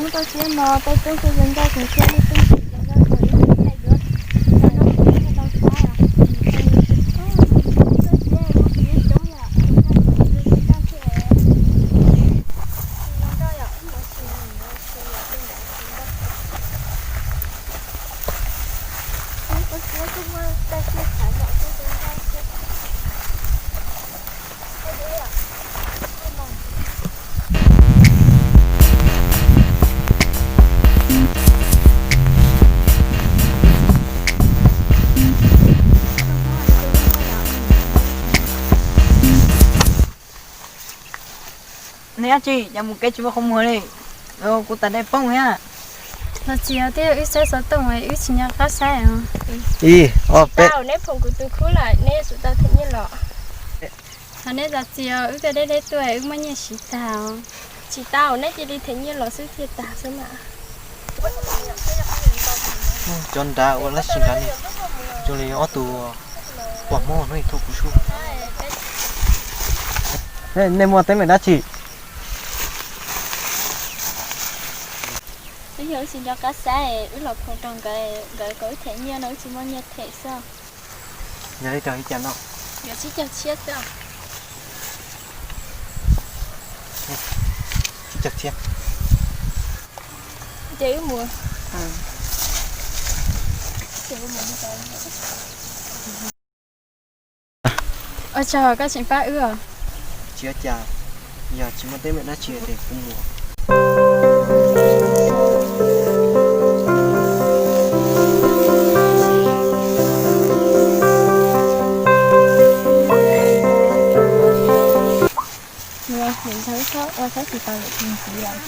Koj siab no, tau coob koj zoo nkauj, kuv thiaj li coob koj zoo nkauj, kuv ib txhia yuav tau noj tau saib os. Koj siab, kuv siab coob yom, kuv zoo nkauj, kuv zoo nkauj thiab. Zoo nkauj yom, ib mus tsis zoo nkauj. Koj siab, koj muaj txoj sia xav yom, koj zoo nkauj thiab. Nej dab tsi cas mus kev tsis muaj qhov muag li? Kuv tas dej poob thiab. Los tsis yog twb yog wb saib xov tooj, wb tsis nco qab saib os. Ib, ob, peb. Tau, neb phoom kuv tus khub lawm, neb yuav tsum tau them nyiaj los. Hos neb zam txim os, wb tuaj deb deb tuaj, wb muaj nyiaj siv tag os. Tsis tau, neb cia li them nyiaj los xwb thiaj tag xwb mas. Cov nrad ua dab tsi nrad ne? Zoo li ob tug pom Hmoob hnub ib thub kuv sub. Nej muaj teeb meem dab tsi? Wb yog wb tsis nco qab saib, wb los khoom rau nkawd, nkawd kom wb them nyiaj no wb tsis muaj nyiaj them xwb. Yog li rau ib cas no? Yog tsib caug txhiab xwb. Tsib caug txhiab. Ces wb mus. Ua tsaug koj tseem pab wb os. Tsis ua cas, yog tsis muaj teeb meem dab tsi ces kuv mus. Ua saib tsis tau lawm, ntxiv lawm.